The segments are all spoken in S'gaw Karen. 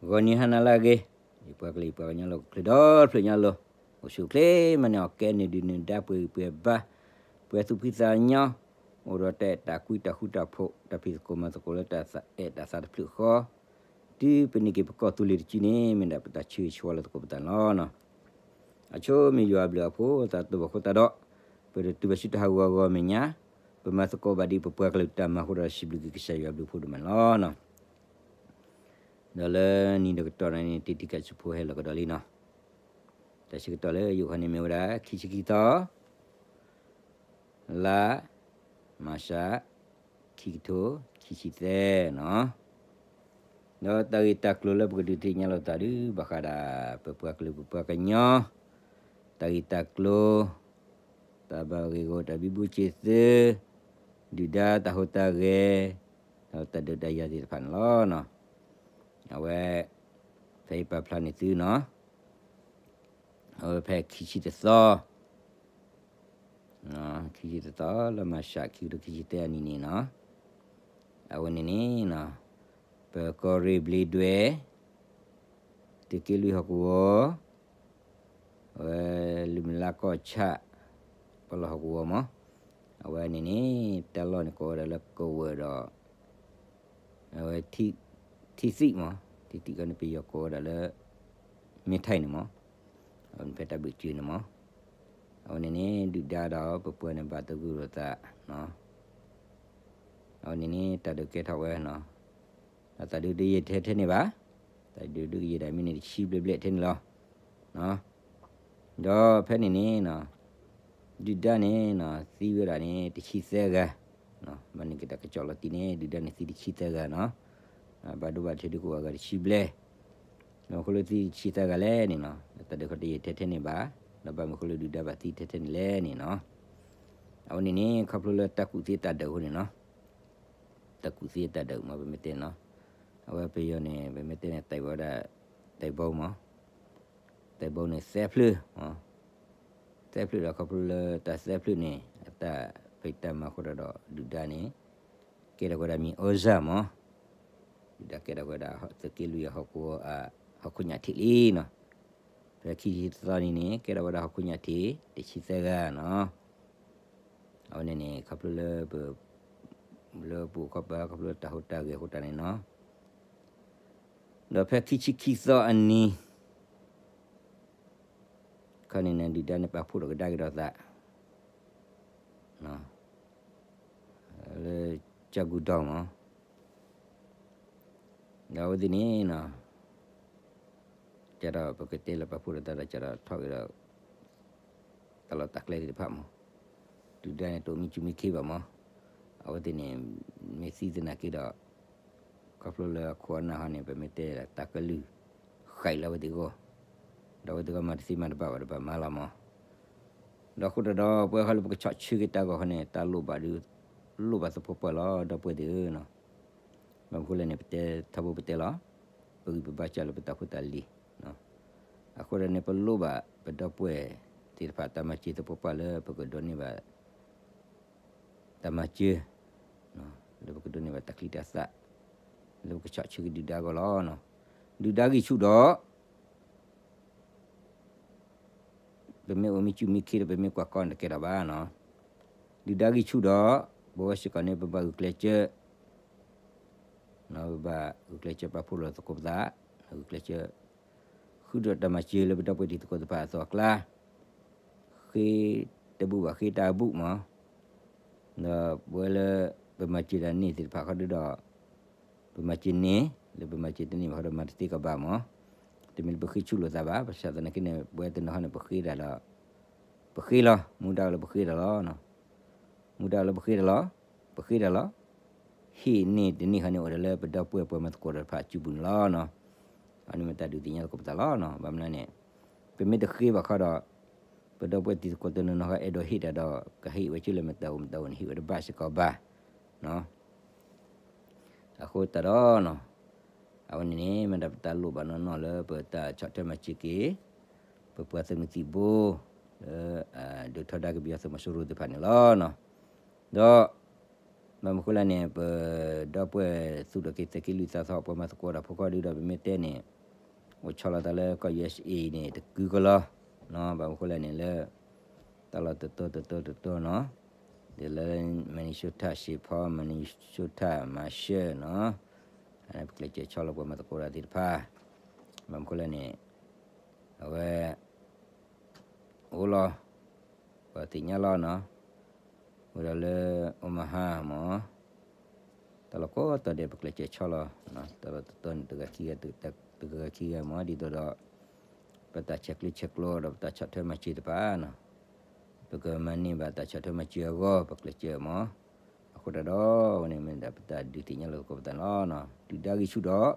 ဂီၤနံၤဟါနၤလၢအဂ့ၤ, ယပှၤကလုာ်ယပှၤကညီလၢဟီၣ်ခိၣ်ချၢဒီတဖျၢၣ်ညါလီၤ. အိၣ်ဆူၣ်အိၣ်ချ့မးန့ၣ် အီၣ်ကဲနုာ်ဒုၣ်နုာ်ဒါ ပှဲၤဂံၢ်ပှဲၤဘါ, ပှဲၤသူၣ်ဖှံသးညီ, အိၣ်ဒီးတၢ်အဲၣ်တၢ်ကွံ တၢ်ဃူတၢ်ဖိး တၢ်ဖံးသကိးမၤသကိးလၢတၢ်အဲၣ်တၢ်သးတဖျၢၣ်ဃီ, တုၤပနံၤက့ၤပကီၢ်သူလ့ၤတစုန့ၣ် မ့ၢ်ဒၣ်ပတၢ်ဆၢဂ့ၤဆၢဝါလၢသကိးပသးန့ၣ်လီၤ. အဆိမ့ၢ်ယွၤအဘျုးအဖှိၣ်သးတအိၣ်ဘၣ်အဃိသတးဒီး, ပတတုၤဘၣ်ဆူတၢ်ဟးဂီၤအဂီၢ်အမဲာ်ညါ, ပမၤသကိးဘၣ်ဒ်ပပှၤကလုာ်တၢ်မၤအဃိဒီး စံးဘျုးက့ၤကစၢ်ယွၤအဘျုးအဖှိၣ်ဒိၣ်မးန့ၣ်လီၤ. ဒီးလၢနံၤတကတီၢ်န့ၣ် တံၤတံၤကၢ်ဆူဖိဟဲလီၤကဒီးလံနီၤ. တၢ်ဆၢကတီၢ်လၢယအိၣ်ခီန့ၣ်မ့ၢ်ဝဲဒၣ် ခံဆံခံသီ လါမၤၡး ခံကထိခံဆံသၢနီၤ. ဒီးတၢ်ဂ့ၢ်တၢ်ကျိၤလၢပကဒုးသ့ၣ်ညါလိာ်သးဒုး ဘၣ်ဃးဒီး ပပှၤကလုာ်ပပှၤကညီ တၢ်ဂ့ၢ်တၢ်ကျိၤ, တၢ်ဘၣ်ဂ့ၢ်ဂီၤ တၢ်ဘံဘူစ့သု, ဒုၣ်ဒါတၢ်ဟူးတၢ်ဂဲၤ, ဒီးတၢ်ဒုးတၢ်ယၤသ့ၣ်တဖၣ်န့ၣ်လီၤ. အဝဲ ဖဲအံၤပာ်ဖျါန့ၢ်သုနီၤ, အဝဲဖဲခံဆံတသီ ခံဆံတသီ လါမၤၡး ခံကထိခံဆံသၢအနံၤန့ၣ်နီၤ, အဝဲန့ၣ်န့ၣ် ပကီၢ်ရ့ၣ်ဘျ့းဒွဲၣ် သုးက့လွံၢ်ဟီၣ်ကဝီၤ, အဝဲလၢမုၢ်လါကီၢ်ဆၣ် ပလီၢ်ဟီၣ်ကဝီၤမး, အဝဲန့ၣ်န့ၣ် တၢ်လီၢ်န့ၣ်ကိးဝဲဒၣ်လၢကဝၢၢ်ဒီး အဝဲ ထံသံးမး, ထံသံးခီန့ၣ် ပယီၤကိးဝဲဒၣ်လၢ မ့ၢ်ထဲန့ၣ်မး, အဝဲန့ၣ်ဖဲတၢ်ဘုးစုန့ၣ်မး, အဝဲန့ၣ်န့ၣ် ဒုၣ်ဒါဒီးပပှၤန့ၣ်ဘၣ်သဂၢၢ်လိာ်သး အဝဲန့ၣ်န့ၣ် တၢ်ဒုးကဲထီၣ်ဝဲနီၤ, ဒီးတၢ်ဒုးတယံာ်ထဲထဲန့ၣ်ဘၣ်, တၢ်ဒုးဒုးကယံာ်ဒၣ်မ့ၢ်န့ၣ်တဆံဘျဲၣ်ဘျဲၣ်ထဲန့ၣ်လီၤ. ဒီးဖဲန့ၣ်န့ၣ်နီၤ, ဒုၣ်ဒါန့ၣ်နီၤ သံဝဲဒၣ်န့ၣ် တဆံသၢဂၤ, ဘၣ်န့ၣ်က့ၤတၢ်ကစီၣ်လီၤတံၢ်န့ၣ် ဒုၣ်ဒါန့ၣ်သံတဆံသၢဂၤနီၤ, ဘၣ်ဒိဘၣ်ထံးဒုးကအိၣ်အဂၤတဆံဘျဲၣ်, ဒီးမနုၤအဃိလၢသံတဆံသၢဂၤလဲၣ်န့ၣ်နီၤ, တၢ်ဒုးခီတယံာ်ထဲထဲန့ၣ်ဘၣ်, ဒီးဘၣ်မနုၤအဃိလၢဒုၣ်ဒါဘၣ်သံထဲထဲန့ၣ်လဲၣ်န့ၣ်နီၤ, အဝဲန့ၣ်န့ၣ် ခီဖျိလၢတၢ်ကူၣ်သ့တၢ်ဒုးအဃိန့ၣ်နီၤ, တၢ်ကူၣ်သ့တၢ်ဒုးမး ပမ့ၢ်တဲနီၤ, အဝဲပယီၤန့ၣ် ပမ့ၢ်တဲန့ၣ် တဲဝဲဒၣ် တဲဘီမး, တဲဘီန့ၣ်သၢဖျၢၣ်, သၢဖျၢၣ်ဒီးခီဖျိလၢတၢ်သၢဖျၢၣ်န့ၣ် အတၢ်ဖံးတၢ်မၤအဃိဒီး ဒုၣ်ဒါန့ၣ် ကဲထီၣ်ဝဲဒၣ်မံၤအီစၢ်မး, ဒုၣ်ဒါကဲထီၣ်ဝဲဒၣ် သုးက့လွံၢ်အဟီၣ်ကဝီၤအဟီၣ်ခိၣ်ညၣ်ထံးလံနီၤ, ဖဲခံဆံတသီနံၤန့ၣ် ကဲထီၣ်ဝဲဒၣ်ဟီၣ်ခိၣ်ညၣ်ထံး တဆံသၢဂၤနီၤ, အဝဲန့ၣ်န့ၣ် ခီဖျိလၢပ လၢပအိၣ်ခီပၤ ခီဖျိလၢတၢ်ဟူးတၢ်ဂဲၤအဃိသတးန့ၣ်နီၤ, ဒီးဖဲခံဆံခံသီအနံၤ ခီန့ၣ်န့ၣ် ဒုၣ်ဒါန့ၣ်ပာ်ဖှိၣ်ဒီးကဒါက့ၤဒီးသး လၢကၠၢ်ကူၣ်ဒီမး, ဒီးအဝဲသ့ၣ်န့ၣ်နီၤ, ကဒီးပကတဲလၢပာ်ဖှိၣ်ဒီးသးဒီး ကဒီးထီၣ်က့ၤဒီး တၢ်လီၢ်တၢ်ကျဲသ့ၣ်တဖၣ်မး, ဒုၣ်ဒါန့ၣ်တအိၣ်မံစူၢ်မံခ့ဘၣ်မး, အဝဲသ့ၣ်န့ၣ် မ့ၢ်သံသနာ်က့ဒီး ခီဖျိလၢအခိၣ်အနၢ်ဟီန့ၣ် ပမ့ၢ်တဲဒၣ်တၢ်ကလုၢ် ဃဲးလၢအဝဲသ့ၣ်အဂီၢ်, ဒီးအဝဲသ့ၣ်အဂီၢ်မၤတသ့မၤတဘၣ်ဘၣ်ဒီးဘၣ်မၤလီၤမး, ဒီးအဃိသတးဒီး ပဝဲဃီလၢပကဆီၣ်ဆၢက့ၤတၢ်ဂီၤဃီန့ၣ် တၢ်လိၣ်ဘၣ်ဒုး လိၣ်ဘၣ်သပှၢ်ပှၢ်လီၤ ဒီပုၢ်ဝဲၢ်သ့ၣ်ဧၢနီၤ, ဘၣ်မနုၤအဃိလဲၣ်န့ၣ် ပတဲထီဘိပတဲလီၤ, ပဂံၢ်ပဘါစၢ်လၢပတၢ်ဖိတၢ်လံၤ, အဃိဒီးန့ၣ် ပလိၣ်ဘၣ်ပဒီပုၢ်ဝဲၢ်သ့ၣ်တဖၣ်တၢ်မၤစၢၤသပှၢ်ပှၢ်လၢပကဒိးန့ၢ်ဘၣ် တၢ်မၤစၢၤ, လၢပကဒိးန့ၢ်ဘၣ်တၢ်ချံတၢ်သၣ်, လၢပကဆီၣ်ဆၢက့ၤဒုၣ်ဒါအဂီၢ်လီၤ. ဒုၣ်ဒါဂံၢ်ဆူၣ်ဒီး ပမ့ၢ်အိၣ်မံစူၢ်မံခ့ဒီး ပမ့ၢ်ကွၢ်ကီန့ၣ်တကဲထီၣ်ဘၣ်နီၤ, ဒုၣ်ဒါဂံၢ်ဆူၣ်ဒီး ပဝဲစ့ၢ်ကီးန့ၣ် ပဘၣ်ဂုာ်ကျဲးစၢး ပဘၣ်ဂုာ်ကျဲးစၢးပာ်ဖှိၣ်လီၤသကိးပသး, ဂုာ်ကျဲးစၢး ဃုထီၣ်တၢ်မၤစၢၤလၢပဒီပုၢ်ဝဲၢ်တံၤသကိးတဖၣ်အသိးအကျါ, ဃ့တဘူၣ်ဘၣ်ဃ့တၢ်အဘူၣ်မး, ဒီးပဝဲလၢ ပမၤစၢၤတၢ်န့ၢ်သ့ၣ်တဖၣ်ဃီဒီး ပမၤစၢၤန့ၢ်, လၢပမၤစၢၤတန့ၢ်ဘၣ်ဃီဒီးမၤတသ့ကဘၣ်မး, တမ့ၢ်လၢပဃ့ဆူၣ်လိာ်သးဘၣ်, ဘၣ်ဆၣ်သနာ်က့န့ၣ် ပဝဲတနီၤဟီန့ၣ် ပဃ့ဒၣ်ဒီး ပဃ့လီၤ, မူဒါအိၣ်လၢပဃ့ဒၣ်လီၤ. မူဒါအိၣ်လၢပဃ့ဒၣ်လီၤ, ပဃ့ဒၣ်လီၤ. ဟ့ၣ်န့ၢ်တန့ၢ်ဃီန့ၣ် အိၣ်ဒၣ်လၢပဒီပုၢ်ဝဲၢ်ပှၤမၤသကိးတဖၣ်အစုပူၤန့ၣ်လီၤ. အန့ၣ်မ့ၢ်တၢ်ဒုးသ့ၣ်ညါသကိးပသးလီၤ. ဘၣ်မနုၤလဲၣ်န့ၣ် ပမ့ၢ်တဃ့ဘၣ်ဃီဒီး ပဒီပုၢ်ဝဲၢ်တံၤသကိးတနီၤနီၤဃီ အဲၣ်ဒိးဟ့ၣ်တၢ်ဒီး ကဟ့ၣ်ဝဲဆူလဲၣ် မတၤအိၣ်မတၤအိၣ်န့ၣ် ဟ့ၣ်ဝဲတဘၣ်စ့ၢ်ကီးဘၣ်. အဃိသတးဒီး အဝဲန့ၣ်န့ၣ် မ့ၢ်ဒၣ်ပတၢ်လိၣ်ဘၣ်နီၢ်နီၢ်လၢပတၢ်ဆီၣ်ထွဲမၤစၢၤက့ၤ ပပှၤသုးမုၢ်သံၣ်ဘိ လၢ ဒုးထီဒါက့ၤပယီၤသုးမီၤစိရိၤသ့ၣ်တဖၣ်န့ၣ်လီၤ. ဒီး ဘၣ်မနုၤဃိလဲၣ်န့ၣ် ပဒီပုၢ်ဝဲၢ်သူၣ်ထီၣ်က့ၤသုးက့လွံၢ်သးသီ ပှၤမၤသကိးတၢ်ဖိခီဒုဒီး ပမ့ၢ်တဲန့ၣ် အိၣ်ဆီလီၤသးလၢကီၢ် ယူအက်စ်အ့ န့ၣ် တကုကလီၤနီၤ. ဘၣ်မနုၤဃိလဲၣ်န့ၣ်လၢ တၢ်လီၢ်တတီတတီတတီနီၤ, ဒ်လၢ Minnesota Saint Paul, Minnesota Marshall နီၤ, ပကျဲးစၢးဆီလီၤပှၤမၤသကိးတၢ်သ့ၣ်တဖၣ်, ဘၣ်မနုၤဃိလဲၣ်န့ၣ် အဝဲ အိၣ်လီၤ ပှၤသ့ၣ်ညါလီၤနီၤ, အိၣ်ဒီးလၢ Omaha မ့ၢ် တၢ်လီၢ်ကိးတီၤဒဲး ပကျဲးစၢးဆီလီၤ, တၢ်လီၢ်တတီန့ၣ် တဂၤခံဂၤ တဂၤခံဂၤမ့ၢ် ဒ်သိးဒီး ပတၢ်ဆဲးကျိးဆဲးကျိးဒီးပတၢ်ဆီၣ်ထွဲမၤစၢၤတဖၣ်နီၤ, ပကမၤန့ၢ်ဘၣ်တၢ်ဆီၣ်ထွဲမၤစၢၤအဂီၢ် ပကျဲးစၢးမ့ၢ်, အဃိတၢ်ဒီး အဝဲန့ၣ်မ့ၢ်ဒၣ်ပတၢ်ဒုးသ့ၣ်ညါလိာ်သကိးပသးန့ၣ်လီၤ. ဒုၣ်ဒါဂံၢ်ဆူၣ်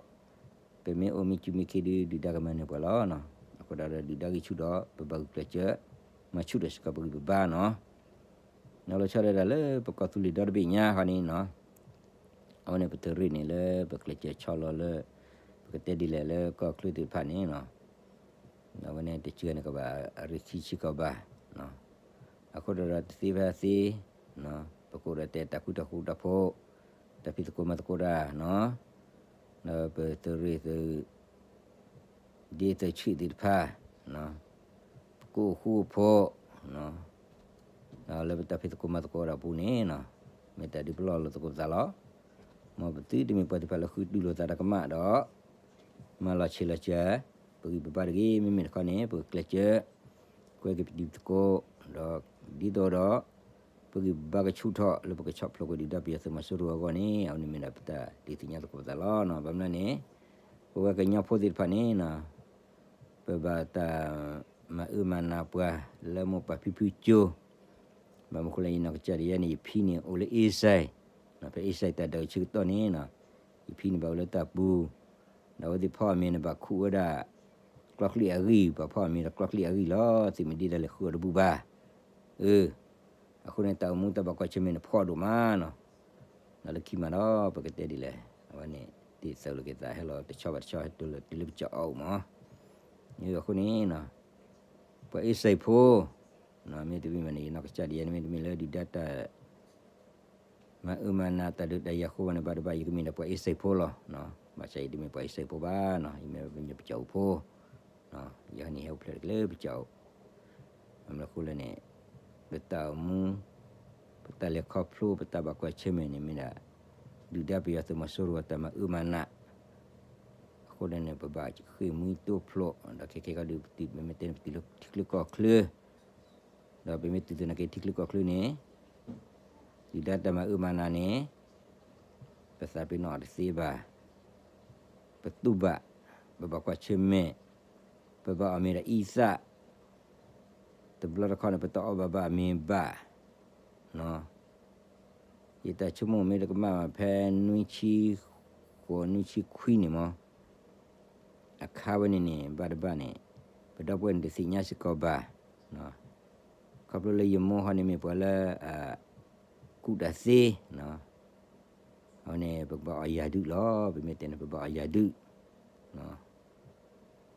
ဒီး ပမ့ၢ်အိၣ်မ့ၢ်စူၤမ့ၢ်ခ့ဒီး ဒုၣ်ဒါကမၤနၢၤပှၤလီၤ. အဃိတၢ်ဒီးဒုၣ်ဒါဂံၢ်ဆူၣ်ဒီး ပဘၣ်ဂုာ်ကျဲးစၢး မၤဆူၣ်ထီၣ်စ့ၢ်ကီးပဂံၢ်ပဘါနီၤ. နီၤလီၤဆီဒၣ်တၢ်လၢပကီၢ်သူလ့ၤဒီတဘ့ၣ်ညါဃီန့ၣ်နီၤ, အဝဲန့ၣ်ပတရ့ၣ်န့ၣ်လၢပကျဲးစၢးဆီလီၤလၢ ပကတဲဒ်လဲၣ်လၢကီၢ်ချၢသ့ၣ်တဖၣ်န့ၣ်နီၤ, အဝဲန့ၣ်တစှၤန့ၣ်ကဘၣ် အရ့ခံဆံကီၢ်ဘၣ်, အဃိတၢ်ဒီးတသ့ဖဲသ့ ပကအိၣ်ဒီးတဲတၢ်ဃူတၢ်ဖိးတၢ်ဖိ, တၢ်ဖံးသကိးမၤသကိးတၢ်နီၤ, ဒီးပသုးရ့ၣ်သုး ဒ့သုးဆံးသ့ၣ်တဖၣ်, ပကအိၣ်ဃူအိၣ်ဖိး, လၢပတၢ်ဖံးသကိးမၤသကိးတၢ်အပူၤန့ၣ်နီၤ, မ့ၢ်တၢ်ဒုးပလီၢ်လိာ်သကိးပသးလီၤ. မ်ပသုတမ့ၢ်ပှၤသ့ၣ်တဖၣ်လၢဃုတူၢ်လိာ်သးတၢ်ကမၣ်ဒီး မၤလီၤဆံးလီၤစှၤ ပဂံၢ်ပဘါတဂ့ၤ, မ့မ့ၢ်တခီန့ၣ် ပကကျဲးစၢး ကွဲက့ၤပတံၤသကိး, ဒီးဒ်သိးဒီး ပဂံၢ်ပဘါကဆူၣ်ထီၣ်လၢပကဆီၣ်ဖျိးကွံာ်ဒုၣ်ဒါပယီၤသုးမီၤစိရိၤအဂီၢ်န့ၣ် အဝဲန့ၣ်မ့ၢ်ဒၣ်ပတၢ်ဒုးသ့ၣ်ညါသကိးပသးလီၤ. ဘၣ်မနုၤန့ၣ် ပဝဲကညီဖိသ့ၣ်တဖၣ်န့ၣ် ပဘၣ်တၢ်မၤအၢမၤနးပှၤလၢမိၢ်ပၢ်ဖံဖုကၠိ, ဘၣ်မနုၤဃိလဲၣ် ယနီၢ်ကစၢ်ဒၣ်ယဲန့ၣ် ယဖံန့ၣ်အိၣ်လၢ East Side, ဖဲ East Side တၢ်ဒၢးဆၢကတီၢ်န့ၣ် ယဖံန့ၣ်ဘၣ်အိၣ်လၢတၢ်ပူၤ, ဒီးအဝဲသ့ၣ်ဖီအီၣ်မ့ၤန့ၣ်ဘၣ်ခူၣ်ဝဲဒၣ် ကျီချံအဂံၢ်, ပှၤဖီအီၣ်မ့ၤဒီးကျီချံအဂံၢ်လီၤ, သုးမ့ၢ်ဒ့တၢ်လဲၤဃုအီၤတဘူၣ်ဘၣ်. အဃိန့ၣ် တၢ်အိၣ်မူတၢ်ဘၣ်ကွၢ်ဆၢၣ်မဲာ်န့ၣ်ဖီဒိၣ်မးနီၤ. ဒီးလၢခံမးဒီး ပကတဲဒ်လဲၣ်, အဝဲန့ၣ် တ့ၢ်သးလိာ်က့ၤသးဟဲလီၤတဆီဘၣ်တဆီ ဟဲတုၤလၢပကၠီအီၣ်မး, အဃိန့ၣ် ပှၤ East Side ဖိ မ့တမ့ၢ်ဘၣ်န့ၣ် ယနီၢ်ကစၢ်ဒၣ်ယဲန့ၣ် မ့တမ့ၢ်လၢဒုၣ်ဒါတၢ် မၤအၢမၤနးတၢ်ဒုးတၢ်ယၤဃိဘၣ်န့ၣ် ဘၣ်တဘၣ် ယကမ့ၢ်ဒၣ်ပှၤ East Side ဖိလီၤ. ဘၣ်ဆၣ်ယတမ့ၢ်ပှၤ East Side ဖိဘၣ်နီၤ, ယမ့ၢ်ပှၤကညီပကၠီအူဖိ, ယဟဲန့ၣ်ဟဲအိၣ်ဖျဲၣ်တက့ၢ်လၢပကၠီအူ, ဘၣ်မနုၤဃိလဲၣ်န့ၣ် ပတၢ်အိၣ်မူ ပတၢ်လဲၤခီဖျိ ပတၢ်ဘၣ်ကွၢ်ဆၢၣ်မဲာ်န့ၣ်မ့ၢ်ဒၣ် ဒုၣ်ဒါပယီၤသုးမီၤစိရိၤအတၢ်မၤအၢမၤနး, အဃိန့ၣ် ပဘၣ်ဃ့ၢ်မှံတိဖျိး ဒီးခဲကဲခီဒုး ပမ့ၢ်တဲန့ၣ် ပတုၤလၢထံချၢကီၢ်ချၢ ဒီးပမ့ၢ်တုၤသနာ်က့ထံချၢကီၢ်ချၢန့ၣ် ဒုၣ်ဒါတၢ်မၤအၢမၤနးန့ၣ် ပသးပ့ၤနီၣ်အီၤတသ့ဘၣ်, ပတူၢ်ဘၣ်, ပဘၣ်ကွၢ်ဆၢၣ်မဲာ်, ပဘၣ်အီၣ်မ့ၤဒီးအံသၣ်, တဘျီတခီန့ၣ် ပတအီၣ်ဘၣ်ဘၣ်မ့ၤဘၣ်, ယတၢ်ဆိကမိၣ်မ့ၢ်တကမၣ်ဘၣ် ဖဲနွံဆံဃိး နွံဆံခွံန့ၣ်မး အခါဝဲန့ၣ်န့ၣ် ဘၣ်တဘၣ်န့ၣ် ပဒီပုၢ်ဝဲၢ်န့ၣ်တသ့ၣ်ညါစ့ၢ်ကီးဘၣ်, ခီဖျိလၢယမိၢ်ဟီန့ၣ်မ့ၢ်ပှၤလၢ အကူၣ်တၢ်သ့, အဝဲန့ၣ် ပကဘၣ်အီၣ်ယၤဒုးလီၤ, ပမ့ၢ်တဲန့ၣ် ပဘၣ်အီၣ်ယၤဒုး,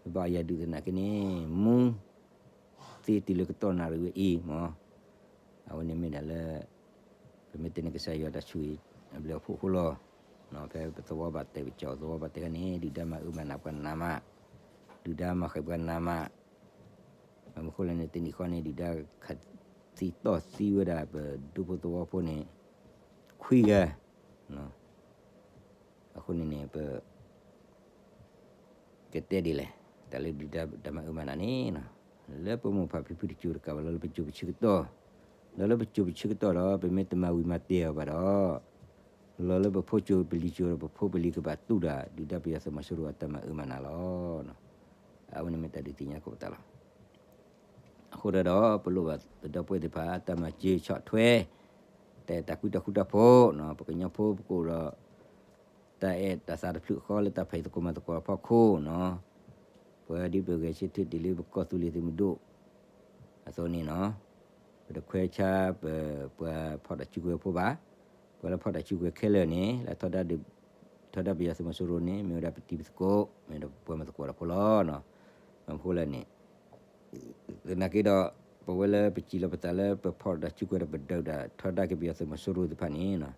ပဘၣ်အီၣ်ယၤဒုးသနာ်က့န့ၣ် မူသ့တုၤလၢကတီၢ်နၣ်ရံၣ်ဝဲအံၤမး, အဝဲန့ၣ်မ့ၢ်ဒၣ်လၢ ပမ့ၢ်တဲန့ၣ် ကစၢ်ယွၤတၢ်ဆိၣ်ဂ့ၤအဘျုးအဖှိၣ်အဃိလီၤ. ဖဲပသဝီဘၣ်တဲာ် ပကၠီသဝီဘၣ်တဲာ်ခါန့ၣ် ဒုၣ်ဒါမၤအၢမၤနးပှၤနးမး, ဒုၣ်ဒါမၤဃံးပှၤနးမး, ဘၣ်မနုၤဃိလဲၣ်န့ၣ် တနံၣ်ဃီန့ၣ် ဒုၣ်ဒါခးသံတီၢ်သံဝဲဒၣ် ပဒူဖိသဝီဖိန့ၣ် ခွံဂၤ, အဃိန့ၣ်န့ၣ် ပ ကတဲဒ်လဲၣ်, တၢ်လၢဒုၣ်ဒါတၢ်မၤအၢမၤနးန့ၣ်, လၢပမိၢ်ပၢ်ဖံဖုတစိၤတကးဘၣ် လီၤလၢပစိၤပဆၢကတီၢ်, လီၤလၢပစိၤပဆၢကတီၢ်ဒီး ပမ့ၢ်တမၤဝံၤမၤတဲာ်အီၤဘၣ်ဒီး လီၤလၢပဖိစိၤပလံၤစိၤဒီး ပဖိပလံၤကဘၣ်တူၢ်ဒၣ် ဒုၣ်ဒါပယီၤသုးမီၤစိရိၤအတၢ်မၤအၢမၤနးလီၤ. အဝဲန့ၣ်မ့ၢ်တၢ်ဒုးသ့ၣ်ညါကိးပသးလီၤ. အဃိဒီး ပလိၣ်ဘၣ်ပဒီပုၢ်ဝဲၢ်သ့ၣ်တဖၣ် တၢ်မၤစၢၤဆီၣ်ထွဲ တၢ်အဲၣ်တၢ်ကွံတၢ်ဃူတၢ်ဖိး, ပကညီဖိပကအိၣ်ဒီး တၢ်အဲၣ်တၢ်သးတဖျၢၣ်ဃီလၢတၢ်ဖံးသကိးမၤသကိးအဖီခိၣ်နီၤ, ပှၤဒ်ပဂဲၤဆၢထၢၣ်တ့ၢ်လံပကီၢ်သူလ့ၤသုးမုၢ်ဒိၣ်အသိးန့ၣ်နီၤ, ပတခွဲးဆါပပှၤဖီၣ်တၢ်စုကဝဲၤဖိဘၣ်, ပှၤလၢဖီၣ်တၢ်စုကဝဲၤခဲလၢာ်န့ၣ် လၢထီဒါပယီၤသုးမီၤစိရိၤန့ၣ် မ့ၢ်ဝဲဒၣ်ပတံၤပသကိး မ့ၢ်ဒီးပပှၤမၤသကိးတၢ်ဖိလီၤ. ဘၣ်မနုၤဃိလဲၣ်န့ၣ် သနာ်က့ဒီး ပဝဲလၢပစံးလီၤပသးလၢပဖီၣ်တၢ်စုကဝဲၤဒီးပဒုးတၢ်ထီဒါက့ၤပယီၤသုးမီၤစိရိၤသ့ၣ်တဖၣ်န့ၣ်နီၤ,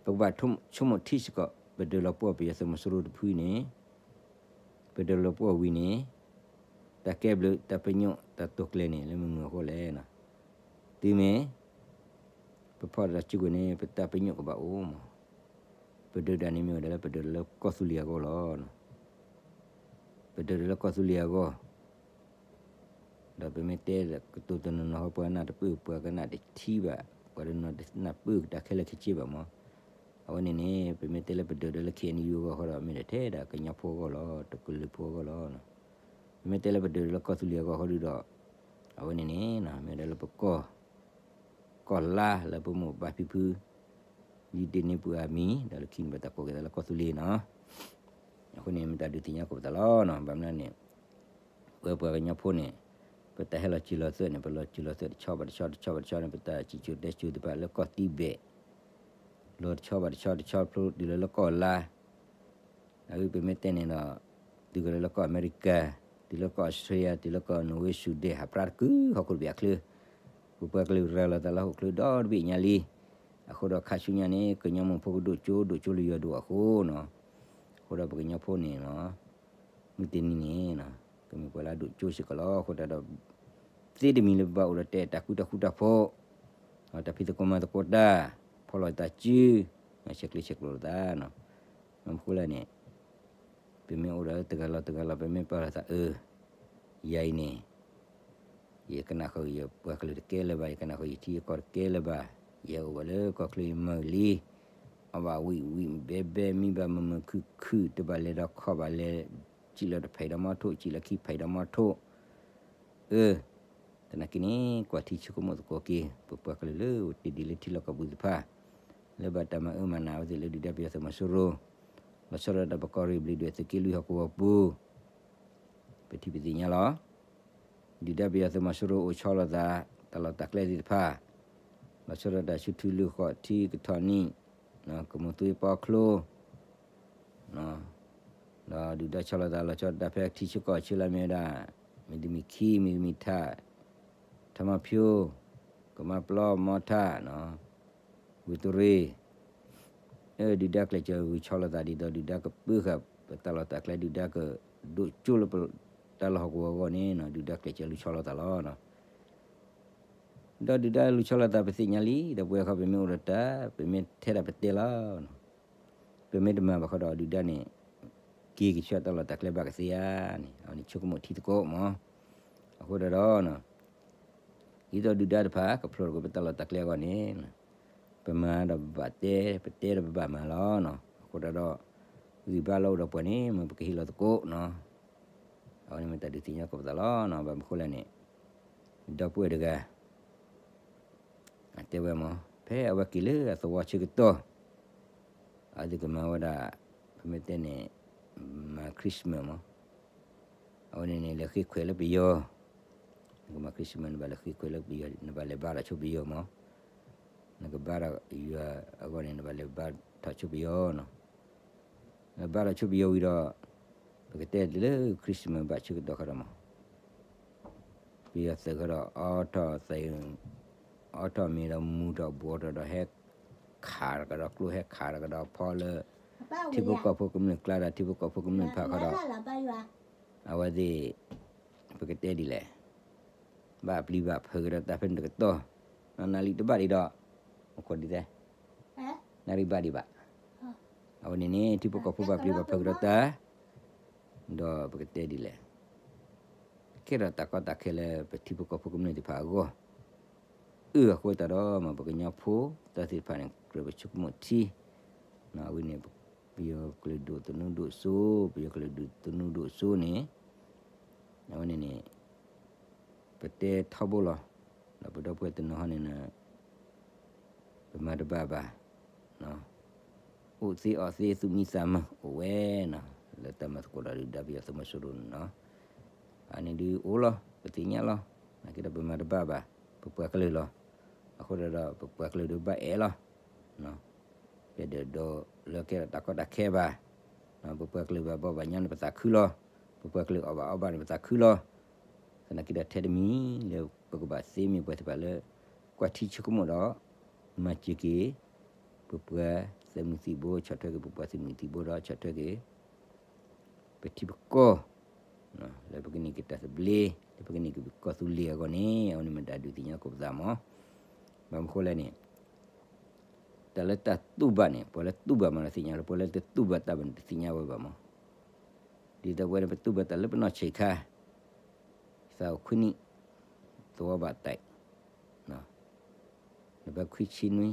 ပကဘၣ်ဆိကမိၣ်ထံစ့ၢ်ကီး ပဒၢးလီၤပှီၢ်ပယီၤသုးမီၤစိရိၤတဖုန့ၣ်, ပဒၢးလီၤပှီၢ်ဝံၤန့ၣ်, တၢ်ကဲဘျုးတၢ်ပညိၣ်တၢ်တိာ်ကျဲၤန့ၣ် လၢမုၢ်မုၢ်အဃိလဲၣ်, တုၤမ့ၢ် ပဖီၣ်တၢ်စုကဝဲၤန့ၣ် ပတၢ်ပညိၣ်ကဘၣ်အိၣ်မး, ပဒၢးဒၣ်န့ၣ်မ့ၢ်ဝဲဒၣ်လၢပဒၢးလၢကီၢ်သူလ့ၤအဂီၢ်လီၤ. ပဒၢးဒၣ်လၢကီၢ်သူလ့ၤအဂီၢ် ဒီးပမ့ၢ်တဲကတိၤတနီၤနီၤဟီ ပှၤကနၣ်တပၢၢ် ပှၤကနၣ်တထံၣ်ဘၣ်, ပှၤတနီၤနၢ်ပၢၢ်တၢ်ခဲလၢာ်ခဲဆ့ဘၣ်မး, အဝဲန့ၣ်န့ၣ် ပမ့ၢ်တဲလၢပဒၢးဒၣ်လၢ ခ့ၣ်အဲၣ်ယူၣ် အဂီၢ်ဃီဒီး မ့ၢ်ဒၣ်ထဲဒၣ်ကညီဖိအဂီၢ်လီၤ, တကလုာ်ဖိအဂီၢ်လီၤ. ပမ့ၢ်တဲလၢပဒၢးဒၣ်လၢကီၢ်သူလ့ၤအဂီၢ်ဃီဒုဒီး, အဝဲန့ၣ်န့ၣ် မ့ၢ်ဒၣ်လၢပကီၢ် ကီၢ်လါလၢပမိၢ်ပၢ်ဖံဖု ယံၤဒ့ၣ်န့ၢ်ပှၤအမံၤ ဒီးလၢခံန့ၣ် ပတၢ်ကိးက့ၤသးလၢကီၢ်သူလ့ၤနီၤ. အဃိန့ၣ် မ့ၢ်တၢ်ဒုးသ့ၣ်ညါကိးပသးလီၤနီၤ. ဘၣ်မနုၤန့ၣ် ပဝဲပှၤကညီဖိန့ၣ် ပတၢ်ဟဲလီၤစၢၤလီၤသွဲၣ်န့ၣ် ပလီၤစၢၤလီၤသွဲၣ်တဆီဘၣ်တဆီ တဆီဘၣ်တဆီန့ၣ် ပတၢ်စံၣ်စိၤတဲစိၤသ့ၣ်တဖၣ်လၢကီၢ်တံဘဲး လီၤတဆီဘၣ်တဆီ တဆီဖျိတုၤလၢလၢကီၢ်လါ အဝဲပမ့ၢ်တဲန့ၣ်ဒီး တုၤကလၢလၢကီၢ်အမဲရကၤ, တုၤလၢကီၢ်အီစထြ့လယါ, တုၤလၢကီၢ်နီၣ်ဝ့ ဆူဒ့ၣ် ဟးပြးတကုာ်ဟီၣ်ခိၣ်တဘ့ၣ်အချၢ, ပပှၤကလုာ်ရၤလီၤသးလၢဟီၣ်ခိၣ်ချၢဒီတဘ့ၣ်ညါလံ. အဃိဒီးခါဆူညါန့ၣ် ကညီမုၢ်ဖိကဒိၣ်ကၠိ ဒိၣ်ကၠိလၢယွၤဒိၣ်အဃိနီၤ. အဃိဒီးပကညီဖိန့ၣ်နီၤ မုၢ်တနံၤန့ၣ် ကမ့ၢ်ပှၤလၢအဒိၣ်ကၠိစ့ၢ်ကီးလီၤ. အဃိသတးဒီး သ့တမံၤလၢပဘၣ်အိၣ်ဒီးတဲတၢ်ဃူတၢ်ဖိးတၢ်ဖိး, တၢ်ဖံးသကိးမၤသကိးတၢ်, ဖီၣ်လီၤတၢ်စု, ဆဲးကျၢဆဲးကျိးလိာ်သးနီၤ. မ့ၢ်မနုၤလဲၣ်န့ၣ် ပမ့ၢ်အိၣ်ဒီးတဂၤလီၤတဂၤလီၤ ပမ့ၢ်ပာ်လီၤသးအၢ ယၤအံၤန့ၣ် ယကနၣ်ဃုာ်ယပှၤကလုာ်တကဲလၢၤဘၣ်, ယကနၣ်ဃုာ်ယထံယကီၢ်တကဲလၢၤဘၣ်, ယဟဲအိၣ်ဘၣ်လၢကီၢ်ချၢယမၤဂ့ၤလံ, အီၣ်ဘၣ်ဝံၣ်ဝံၣ်ဘဲဘဲ မံဘၣ်မုာ်မုာ်ခုၣ်ခုၣ် တဘၣ်လဲၤဒီးခီၣ်ဘၣ်လဲၤ, စံၣ်လီၤတဖံးဒီးမီထိၣ် စံၣ်လီၤခံဖံးဒီးမီထိၣ်, အၢ သနာ်က့န့ၣ် ကွၢ်ထံဆိကမိၣ်သကိးက့ၤ ပပှၤကလုာ်လၢအိၣ်တ့ၢ်ဒံးလၢထံလီၢ်ကီၢ်ပူၤသ့ၣ်တဖၣ်, လၢဘၣ်တၢ်မၤအၢမၤနးအဝဲသ့ၣ်လၢဒုၣ်ဒါပယီၤသုးမီၤစိရိၤ, လီၤဆီဒၣ်တၢ်ပကီၢ်ရ့ၣ်ဘျံးဒွဲၣ်သုးက့လွံၢ်ဟီၣ်ကဝီၤပူၤ, ပထံၣ်ပသ့ၣ်ညါလီၤ. ဒုၣ်ဒါပယီၤသုးမီၤစိရိၤအိၣ်ဆီလီၤသး တၢ်လီၢ်တၢ်ကျဲသ့ၣ်တဖၣ်, လီၤဆီဒၣ်တၢ်ဆူထူလုၢ်ဃီၣ်ထံကထီၣ်နံၣ်, ကမူၤသွ့ပီချိ ဒီးဒုၣ်ဒါဆီလီၤသးလီၤဆီဒၣ်တၢ်ဖဲထံဆၢကီၢ်ဆၢလၢအမ့ၢ်ဝဲဒၣ် မ့ၢ်တမံၤခံ မ့ၢ်တမံၤထး, ထမီဖၠိ, ကမါပျီ မီထး, ဝ့ၢ်တရ့, ဒုၣ်ဒါကျဲးစၢးဂုၤဆီလီၤသးဒ်သိး ဒုၣ်ဒါကပၢဃာ်ပတၢ်လီၢ်တၢ်ကျဲ ဒုၣ်ဒါကဒိၣ်ကၠိလၢပတၢ်လီၢ်ဟီၣ်ကဝီၤအဂီၢ်န့ၣ် ဒုၣ်ဒါကျဲးစၢးလူၤဆီလီၤသးလီၤ. ဒီးဒုၣ်ဒါလူၤဆီလီၤသးပသ့ၣ်ညါလံ, ဒီးပဝဲခီပမ့ၢ်အိၣ်ဒီးတၢ် ပမ့ၢ်ထဲဒၣ်ပတဲလီၤ. ပမ့ၢ်တမၤဘၣ်ဃီဒီးဒုၣ်ဒါန့ၣ် က့ၤကဆှီတၢ်လီၢ်တၢ်ကျဲဘၣ်ကသ့ဧါန့ၣ် အဝဲန့ၣ်ဆိကမိၣ်ထံသကိးမး. အဃိဒီး ဒ်သိးဒုၣ်ဒါတဖၣ်ကဖျိထီၣ်က့ၤပတၢ်လီၢ်တၢ်ကျဲအဂီၢ်န့ၣ် ပမၤဒီးပဘၣ်တဲ ပတဲဒီးပဘၣ်မၤလီၤ. အဃိဒီး ဂံၢ်ဘါလၢအိၣ်ဒီးပှၤန့ၣ် မ်ပကဟ့ၣ်လီၤသကိးနီၤ. အဝဲန့ၣ်မ့ၢ်တၢ်ဒုးသ့ၣ်ညါကိးပသးလီၤ. ဘၣ်မနုၤဃိလဲၣ်န့ၣ် ဒီပုၢ်ဝဲၢ်တဂၤ အတဲဝဲမး ဖဲအဝဲက့ၤလၢအသဝီဆၢကတီၢ် အဝဲသ့ၣ်ကမၤဝဲဒၣ် ပမ့ၢ်တဲန့ၣ် မၤ Christmas မး. အဝဲန့ၣ်န့ၣ် လဲၤဃ့ခွဲးလၢပယီၤ, နကမၤ Christmas နဘၣ်လဲၤဃ့ခွဲးလၢပယီၤ, နဘၣ်လဲၤဘါထီၣ်ဆိပယီၤမး. နကဘါထီၣ်ယွၤအဂီၢ်န့ၣ် နဘၣ်လဲၤဘါထီၣ်ဆိပယီၤနီၤ. နဘါထီၣ်ဆိပယီၤဝံၤဒီး ပကတဲဒ်လၢ Christmas ဘၣ်ဆၢကတီၢ်ခါဒီးမး ပယီၤသုးခါဒီး အိးထီၣ်သး အိးထီၣ်မ့ၤဒီးမူၤထီၣ်ဘှီးထီၣ်ဒီး ဟဲခးတကဒီးကျိ ဟဲခးတကဒီးဖီလၢ ထံဖိကီၢ်ဖိကမျၢၢ်ကျါဒီး ထံဖိကီၢ်ဖိကမျၢၢ်တဖၣ်ခါဒီး အဝဲသ့ၣ် ပကတဲဒ်လဲၣ် ဘၣ်ပျံၤဘၣ်ဖုးကဒီးတၢ်ဖဲန့ၣ်တကတီၢ်, နၣ်ရံၣ်တဘၣ်ဒံးဒီး မခီဒ်သဲ နၣ်ရံၣ်ဘၣ်ဒံးဘၣ်. အဝဲန့ၣ်န့ၣ် ထံဖိကီၢ်ဖိဘၣ်ပျံၤဘၣ်ဖုးကဒီးတၢ် ဒီးပကတဲဒ်လဲၣ် ကဲထီၣ်တၢ်ကီတၢ်ခဲလၢပထံဖိကီၢ်ဖိကမျၢၢ်သ့ၣ်တဖၣ်အဂီၢ်, အၢ အဃိသတးဒီး မ့ၢ်ပကညီဖိတၢ်သ့ၣ်တဖၣ်န့ၣ် ကြၢးပဆိကမိၣ်ထံ, အဝဲန့ၣ် ပယီၤကလုာ်ဒိၣ်သနူဒိၣ်စိ, ပယီၤကလုာ်ဒိၣ်သနူဒိၣ်စိန့ၣ် အဝဲန့ၣ်န့ၣ် ပတဲထီဘိလီၤ. ဒီးပဒီပုၢ်ဝဲၢ်တနီၤဟီန့ၣ် ပမၤတဘၣ်ဘၣ်, အိၣ်သ့အီၣ်သ့သူၣ်မံသးမုာ်အိၣ်ဝဲနီၤ, လၢတၢ်မၤသကိးဒီးဒုၣ်ဒါပယီၤသုးမီၤစိရိၤန့ၣ်နီၤ. အန့ၣ်ဒုးအိၣ်လီၤ ပသ့ၣ်ညါလီၤ, နာ်က့ဒီးပမၤတဘၣ်ဘၣ်, ပပှၤကလုာ်လီၤ. အဃိဒီး ပပှၤကလုာ်ဒုးဘၣ်အဲၣ်လီၤ ပဒၢးဒိးလၢကဲထီၣ်တၢ်ကီတၢ်ခဲဘၣ်, ပပှၤကလုာ်ဘၣ်ဘီဘၣ်ညီန့ၣ်ပသးခုလီၤ, ပပှၤကလုာ်အီၣ်ဘၣ်အီဘၣ်န့ၣ်ပသးခုလီၤ. သနာ်က့ဒီးထဲတမံၤလၢပကဘၣ်သ့မ့ၢ်ပှၤသ့ၣ်တဖၣ်လၢ ကွၢ်ထံဆိကမိၣ်ဒီး မၤစၢၤက့ၤ ပပှၤ ပပှၤသုးမုၢ်သံၣ်ဘိ ဆီၣ်ထွဲက့ၤပပှၤသုးမုၢ်သံၣ်ဘိဒီး ဆီၣ်ထွဲက့ၤ ပထံပကီၢ် လၢပကန့ၢ်က့ၤတၢ်သဘျ့ လၢပကန့ၢ်က့ၤပကီၢ်သူလ့ၤအဂီၢ်န့ၣ် အဝဲန့ၣ်မ့ၢ်တၢ်ဒုးသ့ၣ်ညါကိးပသးမး. ဘၣ်မနုၤဃိလဲၣ်န့ၣ် တၢ်လၢတၢ်တူၢ်ဘၣ်န့ၣ် ပှၤလၢတူၢ်ဘၣ်မးဒီးသ့ၣ်ညါလီၤ, ပှၤလၢတတူၢ်ဘၣ်တၢ်ဘၣ်န့ၣ် တသ့ၣ်ညါဝဲဘၣ်မး. ဒ်သိးပဝဲန့ၣ် ပတူၢ်ဘၣ်တၢ်လၢပနီၢ်ဆံးခါ သးအိၣ်ခွံနံၣ် သဝီဘၣ်တဲာ် နဘၣ်ခွံဆံနွံ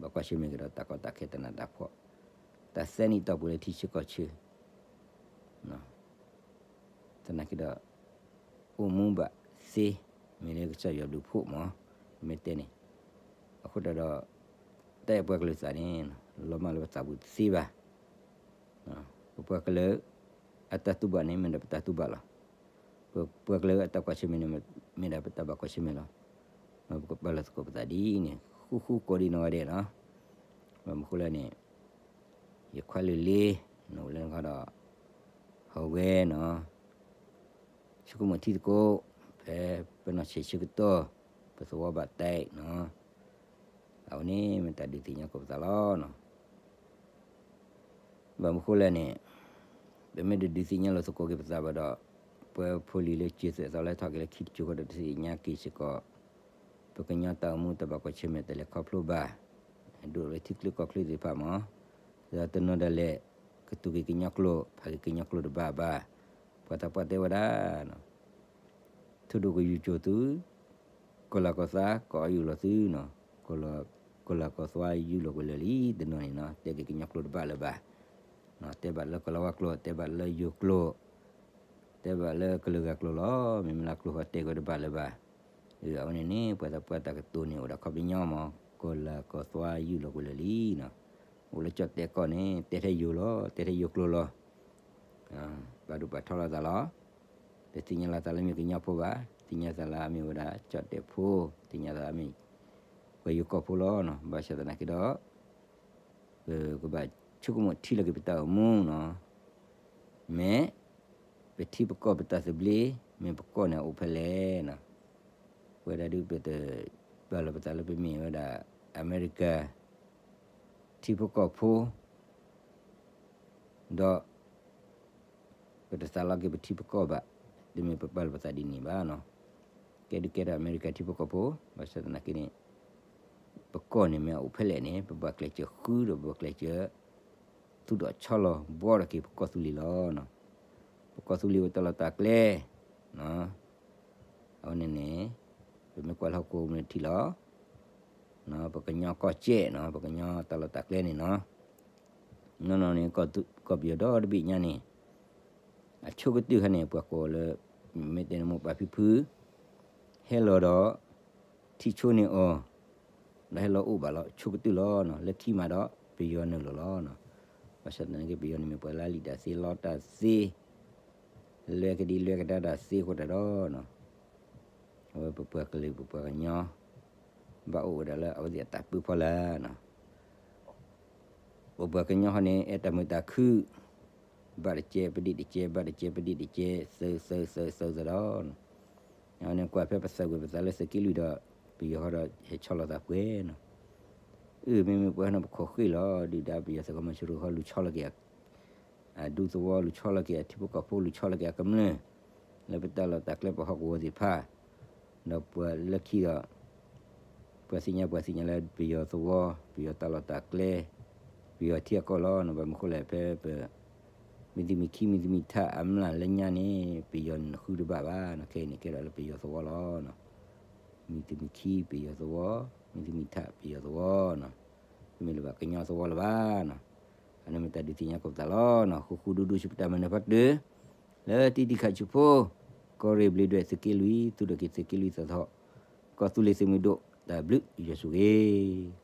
ဘၣ်ကွၢ်ဆၢၣ်မဲာ်ကဒီးတၢ်ကီတၢ်ခဲတနးတၢ်ဖှီၣ်, တၢ်သၢနံၣ်တီၢ်ပူၤလၢထံဆၢကီၢ်ဆၢ သနာ်က့ဒီး အိၣ်မူဘၣ်သ့ မ့ၢ်လၢကစၢ်ယွၤဘျုးဖှိၣ်မး, မ့ၢ်တဲန့ၣ်, အဃိတၢ်ဒီး တၢ်အဲၣ်ပှၤကလုာ်သးန့ၣ် လီၤမၢ်လၢပသးပူၤတသ့ဘၣ်. ပပှၤကလုာ် အတၢ်တူၢ်ဘၣ်န့ၣ် မ့ၢ်ဒၣ်ပတၢ်တူၢ်ဘၣ်လီၤ. ပပှၤကလုာ်အတၢ်ကွၢ်ဆၢၣ်မဲာ်န့ၣ် မ့ၢ်ဒၣ်ပတၢ်ဘၣ်ကွၢ်ဆၢၣ်မဲာ်လီၤ. ပကပာ်လီၤသကိးပသးဒ်အံၤန့ၣ် ဃူဃူကိးဒံးနီၢ်ဂၤဒဲးလီၤ. ဘၣ်မနုၤဃိလဲၣ်န့ၣ် ယခွါလုၢ်လ့ၤ နအိၣ်လၢနခီဒီး ဟီဝဲနီၤ ဆိကမိၣ်ထံသကိး ဖဲပနီၢ်ဆံးဆၢကတီၢ် ပသဝီဘၣ်တဲာ်နီၤ, အဝဲန့ၣ်မ့ၢ်တၢ်ဒုးသ့ၣ်ညါကိးပသးလီၤနီၤ. ဘၣ်မနုၤဃိလဲၣ်န့ၣ် ပမ့ၢ်တဒုးသ့ၣ်ညါလိာ်သကိးက့ၤပသးဘၣ်ဒီး ပှၤဖိလံၤလၢစၢၤသွဲၣ်သီလၢထီၣ်က့ၤလၢခံတစိၤဃီဒီး တသ့ၣ်ညါက့ၤစ့ၢ်ကီး ပကညီတၢ်အိၣ်မူတၢ်ဘၣ်ကွၢ်ဆၢၣ်မဲာ်တၢ်လဲၤခီဖျိဘၣ်, ဒိၣ်လၢထံချၢကီၢ်ချၢသ့ၣ်တဖၣ်မး, ဒီးတနီၤဒၣ်လဲာ် ကတူၢ်က့ၤကညီကျိာ် ဖးက့ၤကညီကျိာ်တဘၣ်ဘၣ်, ပှၤသးပှၢ်တဲဝဲဒၣ် ထူဒိၣ်ကယူၤကၠိၤသု, ကီၢ်လၤကီၢ်သး ကအီၣ်ယူၢ်လီၤသုနီၤ, ကီၢ်လၤကီၢ်သွါယူၢ်လီၤကွံာ်လၢာ်လံ တနီၤန့ၣ်နီၤ, တဲက့ၤကညီကျိာ်တဘၣ်လၢၤဘၣ်, တဲဘၣ်လၢကီၢ်လၤဝါကျိာ် တဲဘၣ်လၢယိၤကျိာ်, တဲဘၣ်လၢကလုာ်ဂၤကျိာ်လီၤ, မ့မ့ၢ်လၢကျိာ်ဃီတဲက့ၤတဘၣ်လၢၤဘၣ်. အဝဲန့ၣ်န့ၣ် ပှၤသးပှၢ်တၢ်ကတိၤန့ၣ် အိၣ်ဒီးခီပညီမး, ကီၢ်လၤကီၢ်သွါယူၢ်လီၤကွံာ်လၢာ်လံနီၤ, အိၣ်လၢကၠီၣ်တဲာ်ကီၢ်န့ၣ် တဲထဲယိၤလီၤ, တဲထဲယိၤကျိာ်လီၤ. ပာ်ဒိၣ်ပာ်ထီလီၤသးလီၤ. တသ့ၣ်ညါလီၤသးလၢမ့ၢ်ကညီဖိဘၣ်, သ့ၣ်ညါသးလၢအမ့ၢ်ဝဲဒၣ်ကၠီၣ်တဲာ်ဖိ, သ့ၣ်ညါသးလၢအမ့ၢ် ပှၤယိၤကီၢ်ဖိလီၤနီၤ. ဘၣ်ဆၣ်သနာ်က့ဒီး ပကဘၣ်ဆိကမိၣ်ထံလီၤက့ၤပတၢ်အိၣ်မူနီၤ, မ့ၢ် ပထံပကီၢ်ပတၢ်သဘျ့ မ့ၢ်ပကီၢ်န့ၣ်အိၣ်ဖဲလဲၣ်နီၤ. ပဝဲဒၣ်ဒုးပတပာ်လီၤပသးလၢပမ့ၢ်ဝဲဒၣ် အမဲရကၤ ထံဖိကီၢ်ဖိ ဒီး ပတသးလီက့ၤပထံပကီၢ်ဘၣ်, တမ့ၢ်ပပာ်လီၤပသးဒ်န့ၣ်ဘၣ်နီၤ. ကဲဒုးကဲထီၣ်အမဲရကၤထံဖိကီၢ်ဖိ, ဘၣ်ဆၣ်သနာ်က့န့ၣ် ပကီၢ်န့ၣ်မ့ၢ်အအိၣ်ဖဲလဲၣ်န့ၣ် ပဘၣ်ကျဲးစၢးဃုဒီးပဘၣ်ကျဲးစၢး သူၣ်ထီၣ်ဆီလီၤဘှီထီၣ်က့ၤပကီၢ်သူလ့ၤလီၤ. ပကီၢ်သူလ့ၤဝဲတၢ်လီၢ်တၢ်ကျဲ အဝဲန့ၣ်န့ၣ် ပမ့ၢ်ကွၢ်လၢဟီၣ်ခိၣ်မ့ၢ်ထံလီၤ ပကညီကီၢ်စဲၣ်နီၤ, ပကညီတၢ်လီၢ်တၢ်ကျဲန့ၣ်နီၤ, နီၢ်နီၢ်န့ၣ် ကီၢ်ပယီၤဒီတဘ့ၣ်ညါန့ၣ် အဆိကတၢၢ်ခါန့ၣ် ပှၤကိးလၢ မ့ၢ်တဲန့ၣ်မိၢ်ပၢ်ဖံဖု ဟဲလီၤဒီး ထံဆိန့ၢ်အီၤ ဒီးဟဲလီၤအိၣ်ဘၣ်လီၤ ဆိကတၢၢ်လီၤနီၤ, လၢခံမးဒီး ပယီၤနုာ်လီၤလီၤနီၤ. ဘၣ်ဆၣ်သနာ်က့ ပယီၤန့ၣ်မ့ၢ်ပှၤလၢအလံာ်တၢ်သ့လီတၢ်သ့ လွဲကဒံလွဲကဒါတၢ်သ့အဃိတၢ်ဒီးနီၤ အဝဲပပှၤကလုာ်ပပှၤကညီ ဘၣ်အိၣ်ဝဲဒၣ်လၢအဝဲသ့ၣ်အတၢ်ပၢဖီလာ်နီၤ. ပပှၤကညီဟီန့ၣ် အဲၣ်တၢ်မုာ်တၢ်ခုၣ် ဘၣ်တကဲပဒံၣ်တကဲ ဘၣ်တကဲပဒံၣ်တကဲ သုသုသုသုသဒီးနီၤ. အဝဲန့ၣ်ကွၢ်ဖဲပသၢကွံာ်ပသးလၢ သုးက့လွံၢ်ဒီး ပယီၤဟီဒီး ဟဲဆီလီၤသးပှဲၤနီၤ. အၢ မ့မ့ၢ်ပှၤဟီန့ၣ် ပခိးဃ့ၢ်လီၤ ဒုၣ်ဒါပယီၤသုးကီၢ်မီၤစိရိၤဟီ လူၤဆီလီၤက့ၤ အဒူသဝီ လူၤဆီလီၤက့ၤအထံဖိကီၢ်ဖိ လူၤဆီလီၤက့ၤအကမျၢၢ် လၢပတၢ်လီၢ်တၢ်ကျဲပဟီၣ်ကဝီၤသ့ၣ်တဖၣ် ဒီးပှၤလၢခံဒီး ပှၤသ့ၣ်ညါ ပှၤသ့ၣ်ညါလၢပယီၤသဝီ ပယီၤတၢ်လီၢ်တၢ်ကျဲ ပယီၤထံအကီၢ်လီၤနီၤ. ဘၣ်မနုၤဃိလဲၣ် ဖဲပ မံၤတမံၤခံ မံၤတမံၤထးအမျၢ်လၢညါန့ၣ် ပယီၤန့ၣ်နဃုတဘၣ်ဘၣ်နီၤ. ခဲအံၤန့ၣ်ကဲထီၣ်လၢပယီၤသဝီလီၤနီၤ. မံၤတမံၤခံပယီၤသဝီ, မံၤတမံၤထးပယီၤသဝီနီၤ. တမ့ၢ်လၢၤဘၣ်ကညီသဝီလၢၤဘၣ်နီၤ. အန့ၣ်မ့ၢ်တၢ်ဒုးသ့ၣ်ညါကိးပသးလီၤနီၤ. ဃူဃူဒူဒူဆူပတၢ်မၤနၢၤဖးတၢၢ် လၢတံၤတံၤခးဆူဖိ ကီၢ်ရ့ၣ်ဘျ့းဒွဲၣ်သုးက့လွံၢ် သူၣ်ထီၣ်က့ၤသုးက့လွံၢ်သီထီၣ် ကီၢ်သူလ့ၤသုးမုၢ်ဒိၣ် တၢ်ဘျုးယွၤဆိၣ်ဂ့ၤ